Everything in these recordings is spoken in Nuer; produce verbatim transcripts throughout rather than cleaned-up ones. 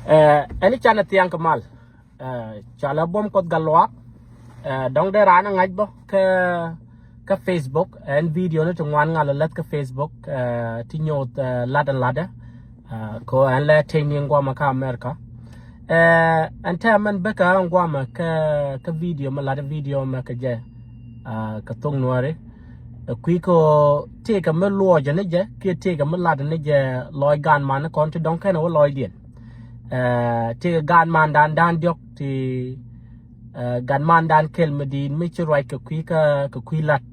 Ɛn i̱ canɛ thiaŋ kɛ mal. Ca lɛ buɔ̱m Kuɔth Gatluak. Dɔ̱ŋ dee raan ɛ ŋa̱c bä kä kä Facebook. Ɛn video ni ti ŋuan ŋal ɛ läth kä Facebook ti nyoth lat ɛn latdɛ. Kɛ ɛn lɛ tëëny ni ŋuamɛ kä America. Ɛn tɛmɛn bäkɛ ŋuamɛ kä kä video mɛ latdɛ video mɛ kɛ jɛ kɛ thok Nuääri. Ɛ kui̱ kɛ ɣöö tëëkɛ mi luɔcɛ ni jɛ kiɛ tëëkɛ mi latdɛ ni jɛ lɔc gan man ni kɔn ti dɔ̱ŋ kɛn ɛ wä lɔcdiɛn. Tëëkɛ gan mandan dan diɔ̱k ti gan mandan kɛl mi di̱i̱t mi ci ruac kɛ kui̱ kä kɛ kui̱ lat.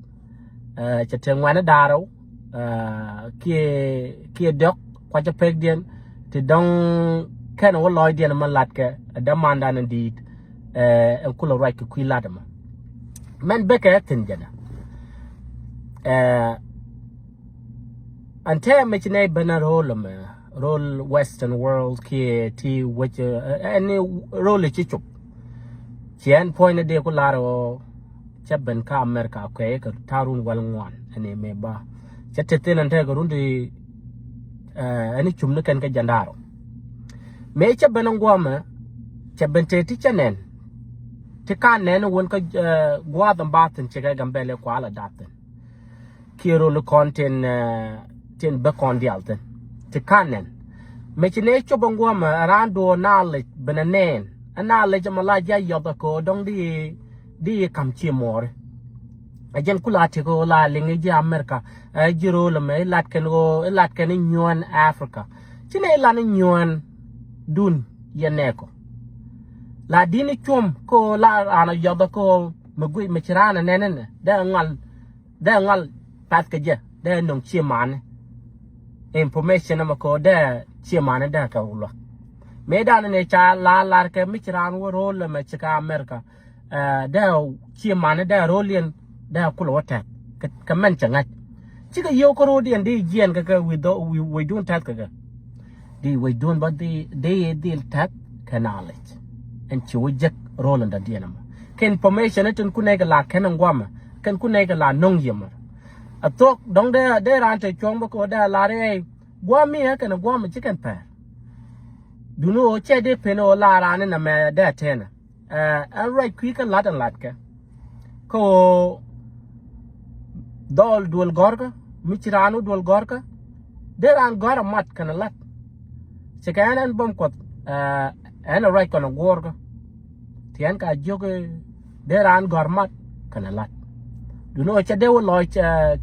Cɛ tëë ŋuɛ̈ni da̱ŋ rɛw kiɛ kiɛ diɔ̱k kuacä pekdiɛn ti dɔ̱ŋ kɛn ɛ wä lɔcdiɛn mɛ latkɛ ɛ dämandan in di̱i̱t. Ɛn kulɛ ruac kɛ kui̱ lat ɛmɔ. Mɛn bekɛ thi̱n jɛnɛ. Ɛn tɛmɛ ci nɛy ben a ro̱l ɛmɛ ro̱l Western world kiɛ ti wec ɛn ro̱l ci cop. Ci ɛn puɔ̱ny ni dee ku lar ɣöö cä ben kä America kuɛy kɛ ta̱run wäl ŋuan ɛn mëë ba cä te thin ɛn tekɛ run ti ɛn cum ni kɛn kä jɛn da̱ŋ rɛw. Mëë cä ben ŋuamɛ cɛ ben te ti cä nɛn ti ka nɛn wän kä gua̱a̱th ɛn ba thi̱n cikɛ Gambɛlɛ kualɛ da̱p thi̱n. Kiɛ rol kɔn tin tin bä kɔn dial thin ti kan nɛn. Mɛ ci nɛ cop ɛn guɔmɛ raan duɔ knowledge ben ɛ nɛn ɛ knowledge ɛmɛ la ji̱ a yɔth ɛ kɛ ɣöö dɔ̱ŋ di di kam ci muɔɔri. Ɛ jɛn kula ti kɛ ɣöö la liŋ i̱ ji̱ America ɛ ji̱ rol ɛmɛ i̱ lat kɛn ɣöö i̱ lat kɛn i̱ nyuɔ̱ɔ̱n Africa. Ci nɛ i̱ lan i̱ nyuɔ̱ɔ̱n dun yɛ nɛɛkɔ. La di̱n i̱ cuɔ̱m kɛ ɣöö la raan ɛ yɔth ɛ kɛ ɣöö mɛ guic mɛ ci raan ɛ nɛn inɛ dee ŋal dee ŋal path kɛ jɛ dee nöŋ ciɛ mani. Information ɛmɛ kɛ ɣöö dee ciɛ mani dee kɛ wulɔ. Mëë dan ni ca la lar kɛ mi ci raan wä ro̱o̱l ɛmɛ ci kä America. Dee ciɛ mani dee ro̱o̱l yɛn dee kulɛ wä tɛth kɛ mɛn cɛ ŋa̱c. Cikɛ yio̱w kä ro̱o̱l yɛn di jiɛn kɛ kɛ wi̱i̱ dun tɛth kɛ kɛ. Di wecdun bä di di dhil tɛth kɛ knowledge. Ɛn ci wä jek ro̱l in dɔ̱diɛn ɛmɔ kɛ information itin ku nɛy kɛ la kɛn in guamɛ kɛn ku nɛy kɛ la no̱ŋ yiemɔ. A thuɔ̱k dɔ̱ŋ dee dee raan te cuɔ̱ŋ bä kɛ wä dee a lar iɛy guam mi ɛ kɛn guam mi ci kɛn pɛr. Duni ɣöö cɛ dee pen ɣöö la raan in ɛmɛ dee tɛnɛ. Ɛn ruac kui̱ kä lat ɛn latkɛ kä ɣöö dhɔl duel gɔ̱rkä mi ci raan wä duel gɔ̱rkä. Dee raan gɔ̱r ɛ mat kɛn ɛ lat. Cikɛ ɛn ɛn bäm kuɔth ɛn ɛ ruac kɔn ɛ guɔ̱ɔ̱rkä. Ti ɛn ka jiök dee raan gɔ̱r mat kɛn ɛ lat. Duni ɣöö cɛ dee wä lɔc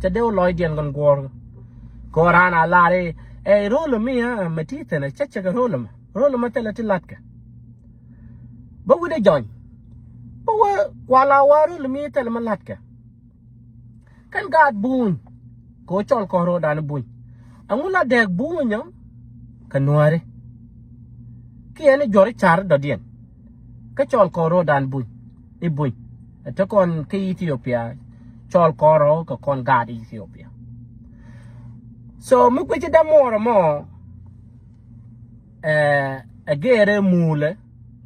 cɛ dee wä lɔcdiɛn kɛn guɔ̱ɔ̱rkä. Kɛ ɣöö raan a lar i̱ ɛ ro̱l ɛmi ɛ mɛ ti thin ɛ cä cɛ kɛ ro̱l ɛmɛ ro̱l ɛmɛ thilɛ ti latkɛ. Bä wi̱cdɛ jɔny bä wä kual a wa̱a̱ ro̱l mi thilɛ mi latkɛ. Kɛn gaat buny kɛ ɣöö cɔl kɔn ro̱o̱dan buny. Ɛŋu la dɛɛk buny ɔ kɛ nuääri. Kiɛ ni juɔ̱r i̱ ca̱r i̱ dɔ̱diɛn kä cɔl kɔn ro̱o̱dan buny i̱ buny. Ɛ te kɔn kä Ethiopia cɔl kɔn ro̱o̱ kɛ kɔn gaat Ethiopia. So mi guici dämuɔɔr ɛmɔ. Ɛ geerɛ muulɛ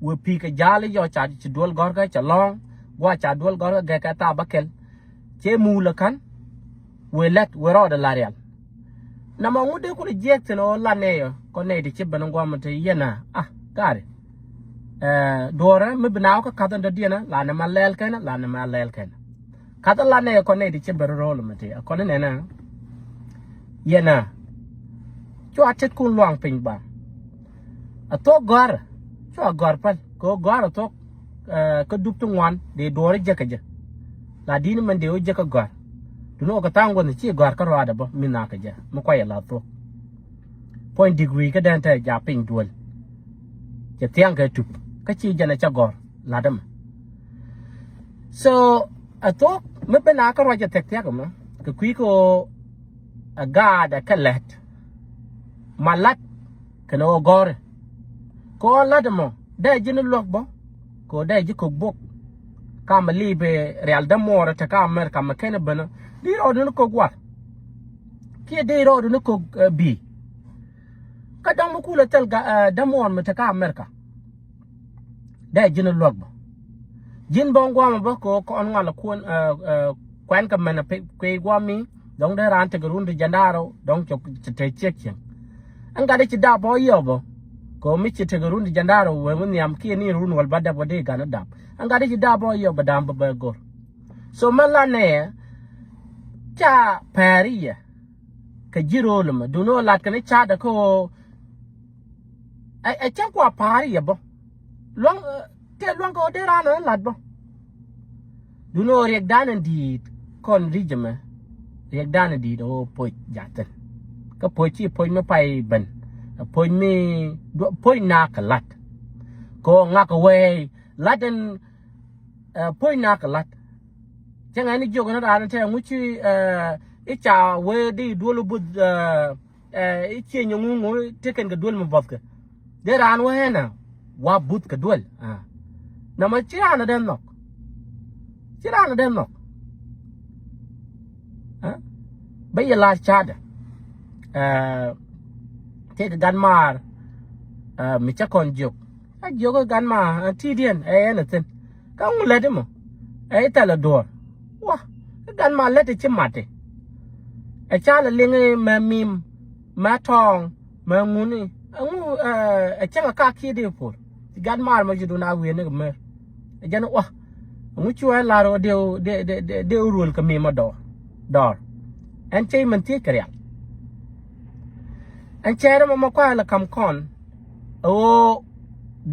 wëë pi̱i̱ kɛ ja̱a̱l i̱ yɔ ca ci duel gɔ̱rkä cɛ lɔ̱ɔ̱ŋ gua̱a̱ ca duel gɔ̱rkä gɛkɛ thaap bä kɛl. Cɛ muulɛ ka̱n wëë lät wëë rɔɔdɛ la rial. Namɔ ŋut dee kulɛ jiɛk thi̱n ɣöö la nɛy ɔ kɔn nɛy ti ci ben gua̱a̱m ti yɛn a a gaari. Duɔ̱ɔ̱rä mi bi naaw kä ka̱th in dɔ̱diɛn a la nɛ ma lɛɛl kɛn a la nɛ ma lɛɛl kɛn a. Kath la nɛ kɔn nɛ ti cɛ bɛ rɔ rɔ lɔ mɛ ti a kɔn nɛ na. Yɛ na. Cua tet kun luaŋ piny ba. A thok gɔr. Cua gɔr pal kɛ gɔr a thok. Kä dup ti ŋuan dee duɔri jɛ kɛ jɛ. La dini mɛn dee wä jɛ kɛ gɔr. Duni wä kɛ thaŋ guɔn ci gɔr kä ruadɛ bä mi na kɛ jɛ mi kuayɛ la thok. Puɔ̱ny degree kä dɛn tɛ ja piny duel. Cɛ thiaŋ kɛ tup kä ci jɛn a cɛ gɔr lat ɛmɛ. So a thok mi ben a kä ruac a thɛk thiak ɛmɔ kɛ kui̱ kɛ ɣöö a gaat a kɛ lɛt. Ma lat kɛn ɣöö gɔ̱rɛ kɛ ɣöö lat ɛmɔ dee ji̱n luäk bä. Kɛ ɣöö dee ji̱ kök bok ka mɛ li̱i̱ bɛ rial dämuɔɔr te ka America mɛ kɛn ben di rɔɔdun kök war. Kiɛ di rɔɔdun kök bi̱i̱. Kä däŋ mi kulɛ thil dämuɔɔr mi te ka America. Dee ji̱n luäk bä ji̱n bä ŋuamɛ bä kɛ ɣöö kɔn ŋualɛ kuɛn kɛ mɛn kuey guam mi. Dɔ̱ŋ dee raan tekɛ run ti jɛn da̱a̱r rɛw dɔ̱ŋ cɛ te ciek cieŋ. Ɛn gat i̱ ci da̱a̱ bä yiɛw bä. Kɛ ɣöö mi ci tekɛ run ti jɛn da̱r ɛ wee mi nhiam kiɛ ni run wäl ba dap wä dee gan ɛ dap. Ɛn gat i̱ ci dap ɔ yɔ bɛ da̱a̱m bɛ bɛ go̱r. So mɛ la nɛ ca pɛɛri yɛ kɛ ji̱ ro̱o̱l ɛmɛ duundɛ ɣöö lat kɛn i̱ ca̱a̱t ɛ kä ɣöö ɛ cäŋ kua pa̱a̱ri yɛ bä. Luaŋ tëë luaŋ kɛ ɣöö dee raan ɛ lat bä. Duundɛ ɣöö riɛkdan in di̱i̱t kɔn ri̱c ɛmɛ. Riɛkdan in di̱i̱t ɣöö poc ja̱thin. Kä poc ci poc mi pay ben. Ɛ poc mi poc naak kɛ la̱t. Kɛ ɣöö ŋak kɛ wee la̱t in ɛ poc naak kɛ la̱t. Cäŋ ɛn i̱ jiök ni raan in te ŋuci ɛ i̱ ca wee di duel i̱ buth ɛ ɛ i̱ cie nyɛ ŋuŋ ŋuŋ tekɛn kɛ duel mi buɔthkɛ. Dee raan wee ɛn a wa buth kɛ duel. Nɔmɔ ci raan a dee nhɔk. Ci raan a dee nhɔk. Bä yɛ la̱r ca̱a̱dɛ. Ɛ tëëkɛ gat maar ɛ mi cä kɔn jiök. Ca jiök ɛ gat maar ɛ ti̱i̱diɛn ɛ ɛn ɛ thi̱n. Kä ŋu lät imɔ ɛ i̱ thɛl ɛ duɔ̱ɔ̱r. Wa ɛ gat maar lät ɛ ci mat i̱ ɛ ca lɛ liŋ i̱ mɛ mi̱i̱m mɛ tɔ̱ɔ̱ŋ mɛ ŋuni. Ɛŋu ɛ cäŋ ɛ ka kiɛ dee puɔl. Ci gat maar mɔ ci dun a wi̱i̱ ni kɛ mer. Ɛ jɛn wa ɛŋu ci wee lar ɣöö dee dee dee dee ruöl kɛ mi̱i̱m ɔ dɔɔr dɔɔr. Ɛn cɛ imɛn thiec kɛ rial. Ɛn cɛ rɛ mɔ mɔ kua̱a̱ lɛ ka̱m kɔn ɛ ɣöö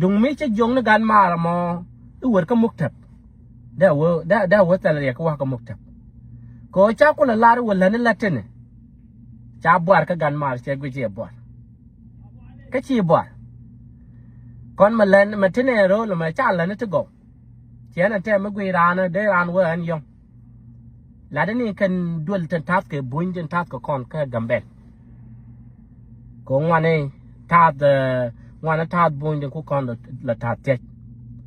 duŋ mi cɛ jiɔk ni gat maar mɔ i̱ wër kä muk tɛp. Dee wee dee dee wee thɛl riɛk kä wa̱a̱ kä muk tɛp. Kɛ ɣöö ca kulɛ lar i̱ wä läni lät tini. Ca buar kä gat maar cɛ guic iɛ buar. Kä ci buar kɔn mɛ län mɛ tini ro̱o̱l mɛ ca läni ti gɔw. Ciɛ ɛn ɛn tɛm mi guic raan dee raan wee ɛn yɔ̱ŋ. Latdä ni kɛn duel tin ta̱th kɛ buny tin ta̱th kɛ kɔn kä Gambɛl. Kɛ ŋuani ta̱th ŋuani ta̱th buny tin ku kɔn lɛ ta̱th thiec.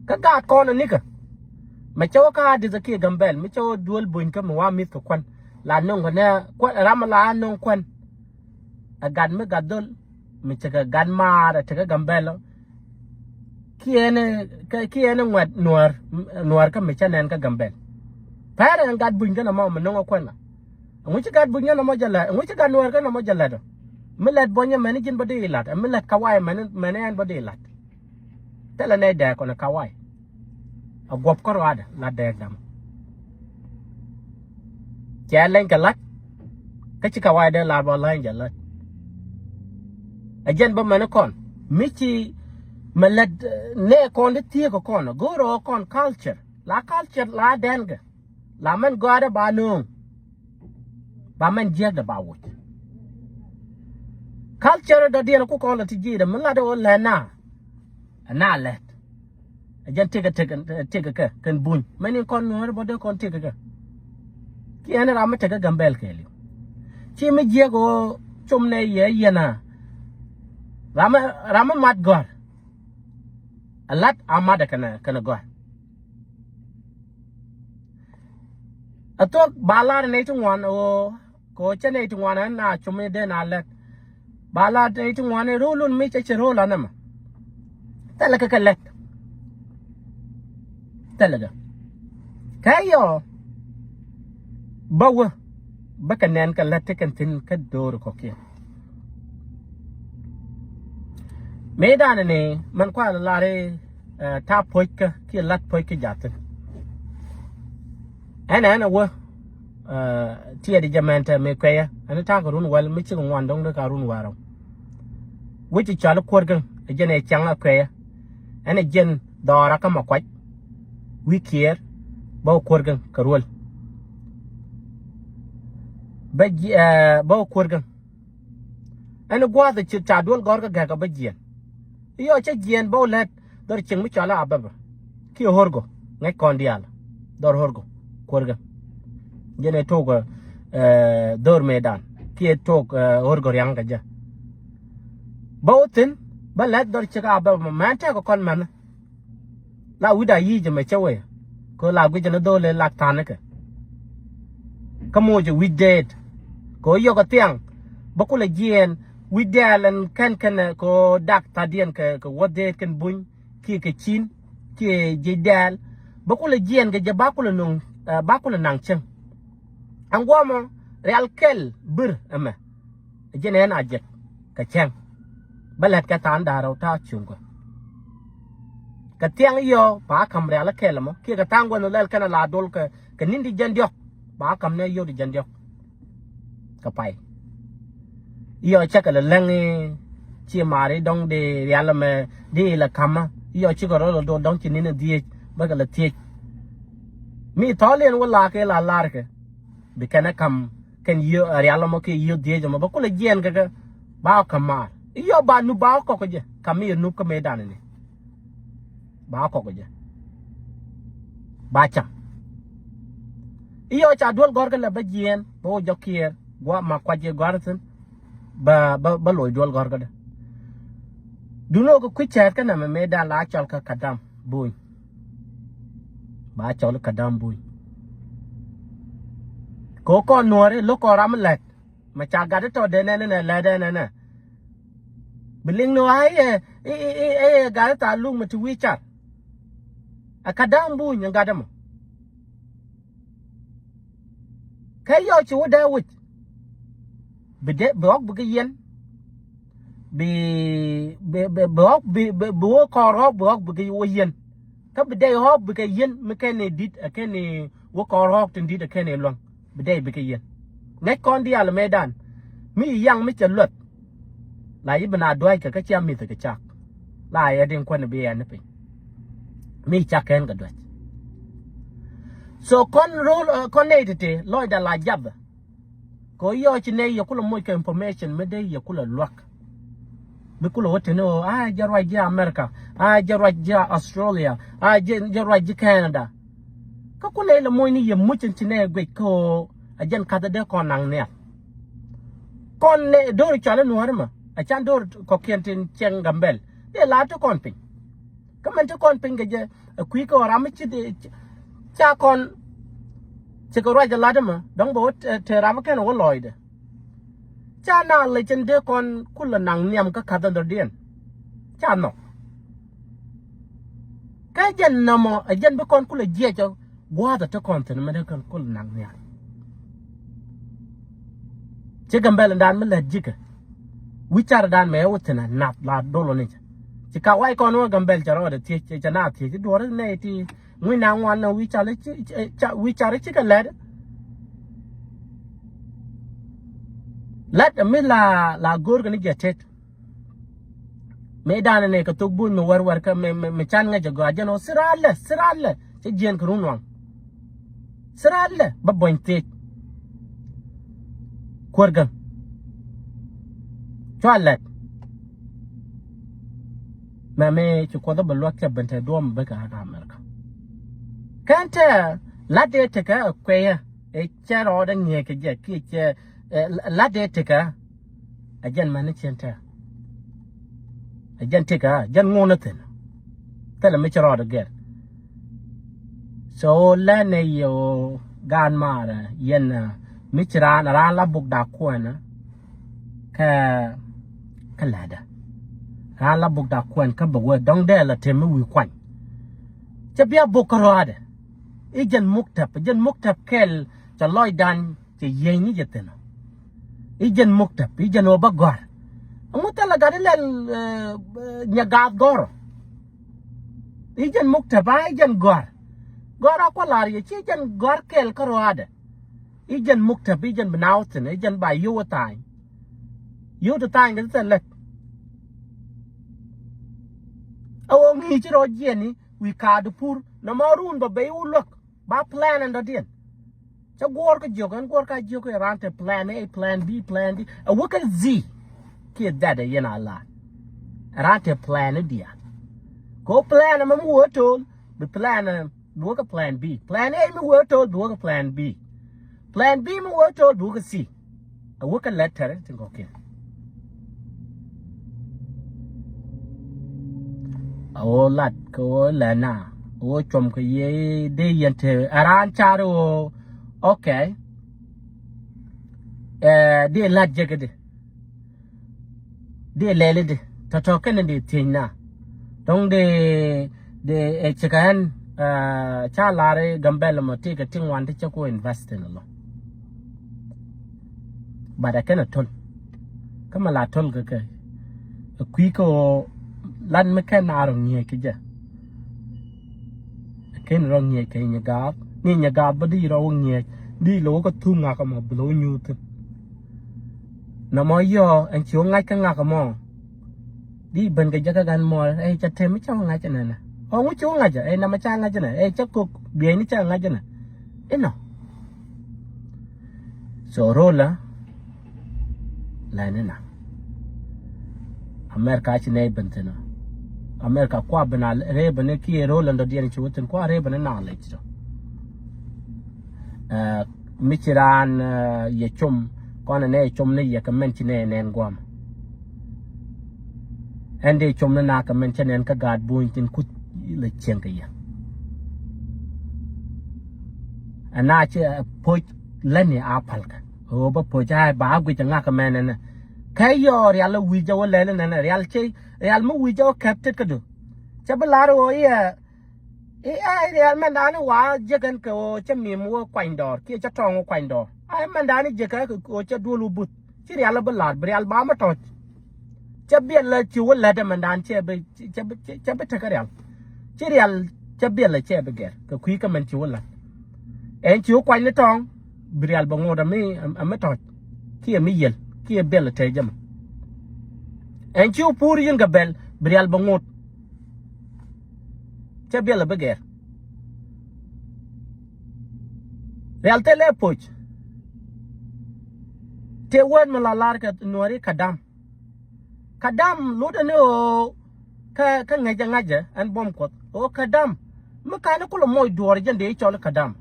Kä gaat kɔn ɛ nikä mɛ cɛ wä kä Adith kiɛ Gambɛl mi cɛ wä duel buny kä mi wa mi̱th kɛ kuän. La no̱ŋ kɛ nɛ kuän ram la no̱ŋ kuän. Ɛ gat mi gat dhol mi tekɛ gat maar ɛ tekɛ Gambɛl ɔ. Kiɛn kiɛn ŋuɛt nuäär nuäär kä mi cä nɛn kä Gambɛl. Pɛr ɛn gat buny kä nɔmɔ mi no̱ŋ ɛ kuɛn ɔ. Ɛŋu ci gat buny kä nɔmɔ jɛ lät ɛŋu ci gat nuäär kä nɔmɔ jɛ lät ɔ. Mi lät buɔnyɛ mɛni ji̱n bä dee ilat ɛ mi lät kaway mɛni mɛni ɛn bä dee ilat. Thilɛ nɛy dɛɛk kɔn ɛ kaway. A guɔ̱p kä ruaadɛ la dɛɛk dam. Cɛ leny kɛ la̱t kä ci kaway dee lar bä la̱ny jɛ la̱t. A jɛn bä mɛn kɔn mi ci mɛ lät nɛ kɔn ti thiek kɔn go̱o̱r ɔ kɔn culture la culture la dɛn kɛ la mɛn gɔaadɛ ba no̱o̱ŋ. Ba mɛn jiäkdɛ ba woc. Culture dɔ̱diɛn ku kɔn lɛ ti ji̱i̱dɛ mi lat ɔ lɛn na. Ɛ na lɛt. Ɛ jɛn tekɛ tekɛ tekɛ kɛ kɛn buny mɛn in kɔn nuɔ̱ɔ̱ri bä dee kɔn tekɛ kɛ. Kiɛn ram mi tekɛ Gambɛl kɛɛliw. Ci mi jiäk ɣöö com nɛ yɛ yɛn a. Ram mi ram mi mat gɔ̱a̱r. Ɛ lat a mat ɛ kɛnɛ kɛnɛ gɔ̱a̱r. Ɛ thuɔ̱k ba lar nɛy ti ŋuan ɣöö kɛ ɣöö cä nɛy ti ŋuan ɛn na cum i̱ dee na lɛt. Ba lar nɛy ti ŋuan i̱ ro̱o̱l lun mi cɛ cɛ ro̱o̱l anɛmɛ. Thilɛ kɛ kɛ lɛt. Thilɛ kɛ kɛ yɔ bä wä bä kɛ nɛn kɛ lɛt ti kɛn thi̱n kä do̱r kɔ̱kiɛn. Mëëdan ni mɛn kuan lar i̱ ta̱a̱ puɔ̱c kä kiɛ la̱t puɔ̱c kä ja̱thin. Ɛn ɛn ɛ wä tiɛɛt jɛ mɛn tɛ mi kuɛyä ɛn ta̱a̱ kɛ run wäl mi cikɛ ŋuan do̱ŋ dee ka run wäl rɛw. Wec i̱ cɔal i̱ Kuäär Gäŋ ɛ jɛn ɛ cäŋ ɛ kuɛyä. Ɛn ɛ jɛn dhɔɔra kä ma kuac wi̱i̱ kiɛɛr bä wä Kuäär Gäŋ kɛ ruël. Bä jiɛ bä wä Kuäär Gäŋ. Ɛn i̱ gua̱a̱th i̱ ci ca duel gɔ̱r kä gɛ̈k ɛ bä jiɛɛn. I̱ yɔ cä jiɛɛn bä wä lät dhɔr cieŋ mi cɔal i̱ Ababa kiɛ Horgo ŋäc kɔn diaal. Dhɔr Horgo Kuäär Gäŋ jɛn ɛ tok dhɔr mëëdan kiɛ tok Horgo riaŋ kɛ jɛ. Bä wä thi̱n bä lät dhɔr ciek Ababa mɛn tɛk kɔn mɛn. La wi̱cda yic ɛmɛ cä wee kɛ ɣöö la guic ɛn dholi lak tha̱a̱n nikɛ. Kä moc ɛ wi̱c deet kɛ ɣöö yɔk ɛ thiaŋ bä kulɛ jiɛɛn wi̱c dɛɛl ɛn kɛn kɛn kɛ ɣöö dak tha̱a̱diɛn kɛ kɛ wäth deet kɛn buny kiɛ kɛ ci̱n kiɛ jiec dɛɛl. Bä kulɛ jiɛɛn kɛ jɛ ba kulɛ nuŋ ba kulɛ naŋ cäŋ. Ɛn guɔmɔ rial kɛl bir ɛmɛ. Ɛ jɛn ɛn a jek kɛ cäŋ. Bä lät kɛ tha̱a̱ŋ da̱ŋ rɛw ta̱a̱ cuŋkɛ. Kɛ thiaŋ yɔ ba ka̱m rial kɛl ɛmɔ kiɛ kɛ tha̱a̱ŋ gua̱n lɛl kɛn a la dol kɛ kɛ ni̱n ti jiɛn diɔ̱k. Ba ka̱m ni yio̱w ti jiɛn diɔ̱k. Kɛ pay. Yɔ cɛ kɛ lɛ läŋ i̱ ci maar i̱ dɔ̱ŋ di rial ɛmɛ di ilɛ ka̱mä. Yɔ cikɛ rɔ lɛ dol dɔ̱ŋ ci ni̱n a dhieec bä kɛ lɛ thiec. Mi thɔɔl in wä la kɛ la lar kɛ. Bi kɛn ɛ ka̱m kɛn yio̱w rial ɛmɔ kiɛ yio̱w dhieec ɛmɔ bä kulɛ jiɛɛn kɛ kɛ. Ba ɔ ka̱m maar i̱ yɔ ba nup ba ɔ kɔk kɛ jɛ ka̱m mi yɛ nup kä mëëdan ni. Ba kɔk jɛ ba cam. I̱ yɔ ca duel gɔ̱r kä lɛ bä jiɛɛn bä wä jɔk kiɛɛr gua̱a̱ ma kuac jɛ gɔ̱r thi̱n. Bä bä bä loc duel gɔ̱r kä dä. Duno kɛ kui̱ cɛɛt kä nɛmɛ mëëdan la cɔl kä Kadam Buny. Ba cɔl Kadam Buny. Kɛ wä kɔn nuɔ̱ɔ̱ri lo̱k kɔn ram lɛt. Mɛ ca gat itɔ dee nɛnɛ nɛ lɛ dee nɛnɛ. Bi liŋ ni ɣa̱ i̱ ɛ i̱ i̱ i̱ ɛ gat itɔ luk mɛ ti wi̱i̱ car. Ɛ Kadam Buny ɛ gat ɛmɔ. Kɛ yɔw ci wä dee wi̱c. Bi dee bi ɣɔk bi kɛ yɛn. Bi bi bi bi ɣɔk bi bi bi wä kɔɔr ɣɔk bi ɣɔk bi kɛ wä yɛn. Kä bi dee ɣɔk bi kɛ yɛn mi kɛn ni di̱t ɛ kɛn ni wä kɔɔr ɣɔk tin di̱t ɛ kɛn ni luäŋ. Bi dee bi kɛ yɛn. Ŋäc kɔn diaal mëëdan mi yaŋ mi cɛ luɛth. La yi bi na dua̱ckɛ kä cia mi̱th kɛ cak. La yɛ din kuäni bi yɛn ni piny. Mi cak kɛn kɛ duäc. So kɔn ro̱l kɔn nɛy tete lɔcda la jathɛ. Kɛ ɣöö yɔɔ ci nɛy yɛ kulɛ moc kɛ information mi dee yɛ kulɛ luäk. Mi kulɛ wä teni ɣöö a jɛ ruac ji̱ America, a jɛ ruac ji̱ Australia, a jɛ jɛ ruac ji̱ Canada. Kä kulɛ ilɛ moc ni yɛ muc in ci nɛy guic kä ɣöö a jɛn ka̱thä dee kɔn naŋ nhial. Kɔn nɛ do̱r cɔal i̱ nuääri mɛ a can do̱r kɔ̱kiɛn tin cieŋ Gambɛl dee la ti kɔn piny. Kä mɛn ti kɔn piny kɛ jɛ ɛ kui̱ kɛ ɣöö ram mi ci dee ca kɔn. Cikɛ ruac ɛ lat ɛmɛ dɔ̱ŋ bɛ wä te ram kɛn wä lɔɔcdɛ. Ca na lɛ cin dee kɔn kulɛ naŋ nhiam kä ka̱th ɛn dɔ̱diɛn. Ca nhɔk. Kä jɛn nɔmɔ ɛ jɛn bi kɔn kulɛ jiɛcɔ gua̱a̱th ɛ ti kɔn thi̱n mɛ dee kɔn kulɛ naŋ nhiam. Ci Gambɛl dan mi lät ji̱kɛ. Wi̱c car dan mɛ wä thi̱n a nath la dolo ni cɛ. Ci ka wac kɔn wä Gambɛl cɛ rɔɔdɛ thiec cɛ na thiec ci duɔri nɛy ti. Ŋui̱ na ŋuan na wi̱i̱ cal i̱ ci, ci, ca, wi̱i̱ car i̱ ci kɛ lɛt. Lɛt mi la, la go̱o̱r kɛ ni jɛ tet. Mi danɛ ni kɛ thok buny mi wɛr wɛr kä mi, mi, mi can ŋäc jɛ gɔaa jɛn ɔ thiraat lɛ, thiraat lɛ. Cɛ jiɛn kɛ run waŋ. Thiraat lɛ bä buɔ̱ny thiec. Kuäär gäŋ. Cua lɛt. Mɛ mi ci Kuoth bɛ luäk cɛ ben te duɔ̱ɔ̱m bikɛ ɣä kä America. Kɛn tɛ lat dee tekɛ ɛ kueyä ɛ cɛ rɔɔdɛ ŋi̱eec kɛ jɛ kiɛ cɛ ɛ lat dee tekɛ ɛ jɛn mɛn ni cien tɛ. Ɛ jɛn tekɛ ɛ jɛn ŋuɔ̱n ni thi̱n. Thilɛ mi ci rɔɔdɛ gɛr. So lɛnɛ yɛ ɣöö gaan maarɛ yɛn mi ci raan raan la buk dak kuɛnä. Kä kä lätdä raan la buk dak kuɛn kä bɛ wee dɔ̱ŋ dee la temi wi̱i̱ kuany. Cɛ bia buk kä rɔaadɛ i̱ jɛn muktäp i̱ jɛn muktäp kɛl. Cɛ lɔcdan cɛ yieyni jɛ thi̱n. I̱ jɛn muktäp i̱ jɛn ɣöö bä gɔ̱a̱r. Ɛŋu thilɛ gat i̱ lɛl nyɛ gaath gɔ̱rɔ. I̱ jɛn muktäp a i̱ jɛn gɔ̱a̱r. Gɔ̱a̱r a kua̱ la̱r yɛ ci jɛn gɔ̱a̱r kɛl kä rɔaadɛ. I̱ jɛn muktäp i̱ jɛn bi naath thi̱n i̱ jɛn ba yio̱w ɛ tha̱a̱ny. Yio̱w ti tha̱a̱ny kɛ ti thil lät. Ɛ ɣöö ŋi̱i̱c ci rɔ jiɛni wi̱i̱ kaat pur nɔmɔ run bä bey wä luäk. Ba plan ɛn dɔ̱diɛn. Cä guɔ̱ɔ̱r kä jiök ɛn guɔ̱ɔ̱r ka jiök ɛ raan te plan A, plan B, plan D. Ɛ wä kä Z. Kiɛ that ɛ yɛn a la. Ɛ raan te plan ɛ diaal. Ko plan ɛmɛ mi wä to̱l bi plan ɛ bi wä kä plan B. Plan A mi wä to̱l bi wä kä plan B. Plan B mi wä to̱l bi wä kä C. A wä kä lɛt tɛrɛ tin kɔkiɛn. A wä lat kɛ wä lɛna a wä cuɔm kɛ yɛ dee yɛn te a raan car wä. Okay. Ɛ dee lat jɛ kɛ di. Dee lɛli di tɔtɔ kɛn dee thiec na. Dɔŋ dee dee ɛ cikɛ ɛn ca lar i̱ Gambɛl mɔ ti kɛ ti ŋuan ti cɛ ku invest in lɔ. But ɛ kɛn a to̱l. Kä mɛ la to̱l kɛ kɛ Kui̱ kä ɣöö lat mi kɛn a rɔ ŋi̱eec kɛ jɛ. Kɛn rɔ ŋi̱eec kɛ Nyagath ni Nyagath bä di rɔ wä ŋi̱eec di lɛ wä kä thuk ŋak ɛmɔ bi lɛ wä nyuuth thi̱n. Nɔmɔ yɔ ɛn ci wä ŋa̱c kä ŋak ɛmɔ. Di ben kɛ jɛ kä gan mɔ ɛ cɛ tɛm mi cɛ wä ŋa̱c ɛnɛnɛ ɔ ŋu ci wä ŋa̱c ɛ nɛmɛ ca ŋa̱c ɛnɛ ɛ cɛ kok biɛyni ca ŋa̱c ɛnɛ. Inɔ. So rola. Lɛn ina. America ci nɛy ben thin ɔ. America kua ben a ree ben kiɛ rola ndɔ diɛn ci wä thin kua ree ben ina lec tɔ. Mi ci raan yɛ com kɔn ɛ nɛy com ni yɛ kɛ mɛn ci nɛy nɛn guam. Ɛn dee com ni na kɛ mɛn cɛ nɛn kä gaat buny thin kuth lɛ cieŋ kɛ yɛ. Ɛn na ci poc lɛni a palkä. Ɣöö bä poc a ba a guic a ŋak mɛn ɛnɛ. Kɛ yɔɔ rial a wi̱c a wä lɛn ɛnɛ rial cɛ rial mi wi̱c a wä kɛp tet kädu. Cɛ bi lar ɣöö iɛ iɛ rial mɛn daani wa jek ɛn kɛ ɣöö cɛ mim wä kuany dɔɔr kiɛ cɛ tɔŋ wä kuany dɔɔr. A mɛn daani jek ɛ ɣöö cɛ duɔl wä buth. Ci rial a bi lar bi rial ba mi tɔc. Cɛ biɛl a ci wä lät ɛmɛn daan cɛ bi cɛ bi cɛ bi tekä rial. Ci rial cɛ biɛl a cɛ bi gɛr kɛ kui̱ kä mɛn ci wä lät. Ɛn ci wä kuany ni tɔŋ bi rial bɛ ŋot ami ami tɔc kiɛ mi yiel kiɛ biɛl a tɛc jɛ mɛ. Ɛn ci wä puur yin kɛ bɛl bi rial bɛ ŋot. Cɛ biɛl a bi gɛr. Rial thilɛ poc. Tëë wään mi la lar kɛ nuɔri kadam. Kadam lotdɛ ni ɣöö kä ŋäcä ŋäcä ɛn buɔ̱m kuɔth ɣöö kadam. Mi ka̱n i̱ kulɛ muɔc duɔɔr jɛn dee i̱ cɔl i̱ kadam.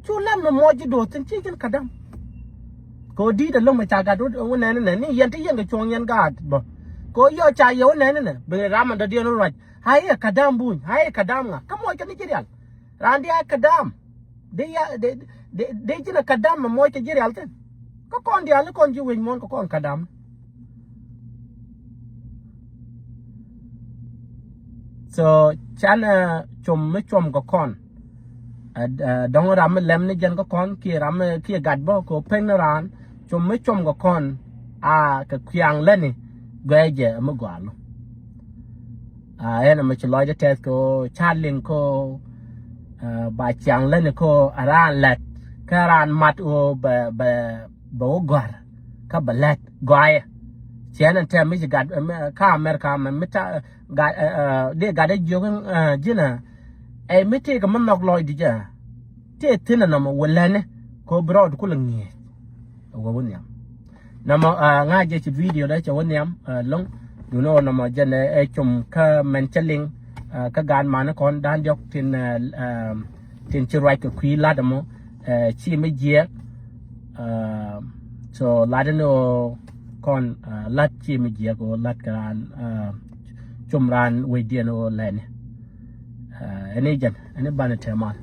Cu lat mi muɔc ji̱ duɔɔr thi̱n ci jɛn kadam. Kɛ ɣöö di̱i̱t ɛlɔ̱ŋ mi ca gat wä nɛn inɛ ni yɛn ti yɛn kɛ cuɔ̱ŋ yɛn gaat bä. Kɛ ɣöö yɔc ca yɛ wä nɛn inɛ bi ram in dɔ̱diɛn wä ruac. Ha̱ i̱ ɛ kadam buny ha̱ i̱ ɛ kadam ŋa kä muɔc kɛ ni ji̱ rial. Raan diaal kɛ da̱a̱m. Dee ya dee dee ji̱n a kɛ da̱a̱m mɛ muɔc kɛ ji̱ rial thi̱n. Kä kɔn diaal ni kɔn ji̱ wec muɔ̱ɔ̱n kɛ kɔn kɛ da̱a̱m. So canɛ com mi com kɛ kɔn. Dɔ̱ŋ ram mi lɛm ni jɛn kä kɔn kiɛ ram mi kiɛ gat bä kɛ pek ni raan com mi com kɛ kɔn. A kɛ kuiaŋ lätni guɛcɛ mi gɔaa lɔ. A ɛn ɛmɛ ci lɔcdä tɛth kɛ ɣöö ca liŋ kɛ ɣöö ba ciaŋ lätni kɛ ɣöö a raan lät kä raan mat ɣöö bɛ bɛ bɛ wä gɔ̱a̱r kä bɛ lät gɔaaɛ. Ciɛn ɛn tɛm mi ci gat kä America mɛ mi ta gat dee gat ɛ jiök ji̱n ɛ ɛ mi tëëkɛ mi nhɔk lɔcdi jɛ. Tëë thi̱n ɛnɔmɔ wä lätni kɛ ɣöö bi rɔɔd kulɛ ŋi̱eec. Wä wä nhiam. Nɔmɔ ŋa̱c jɛ ci video dɛ cɛ wä nhiam ɛlɔ̱ŋ. Duundɛ ɣöö nɔmɔ jɛn ɛ com kä mɛn cä liŋ kä gaan mani kɔn da̱a̱n diɔ̱k tin tin ci ruac kɛ kui̱ la̱t ɛmɔ. Ci mi jiɛɛk. So la̱t ɛn ɣöö kɔn la̱t ci mi jiɛɛk ɣöö la̱t kɛ raan com raan wecdiɛn ɣöö lɛni. Ɛni jɛn ɛni banɛ tɛmal.